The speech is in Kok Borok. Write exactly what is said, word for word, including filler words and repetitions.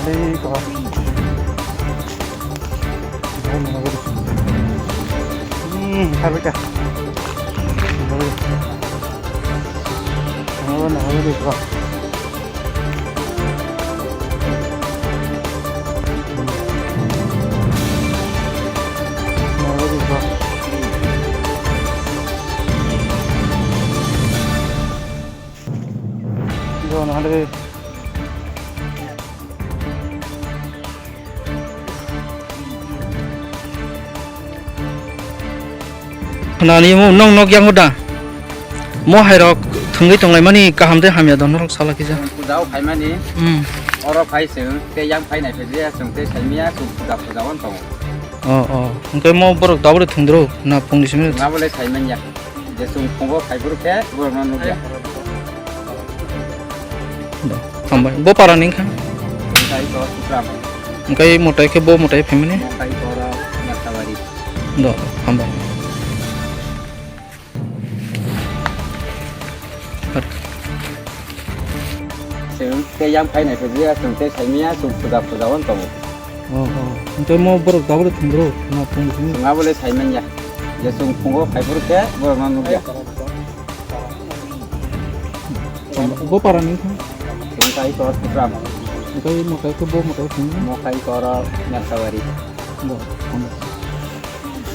Ei ko. Hmm, harbi ka. Harbi ka. Nani mo nong nok yang da. Mo hai rok thwngwi tonglai mani kaham de hamya don rok sala kisa. Puja o phaimani. Hmm. Oro phai se te yang phai nai phai ya se te saimia ku puja puja on tongo. Oh, oh. Hwnkhe mo borok dabole thwngdro na pungni simi. Nga bole saimanya. Je sung phungo phai buru khe borok no nugya. Hambai. Bo para ni kha. Kai ko supra. Hwnkhe motai khe bo motai phaimani. Kai ko ro nyakta bari. Do, hambai. Chwng tei yang phainai phaijiya, chwng tei saimiya, chwng puja puja on tongo. Oh, oh. Hwnkhe mo borok dabole thwngdro na pungni simi? Chwng abole saimanya. Je chwng phungo phaiphuru khe borokno nukya. Bo para ni kha? Chwng kai kor Putram. Hwnkhe motai khe bo motai phungo? Mo kai kor Mersawari. Bo, hambai.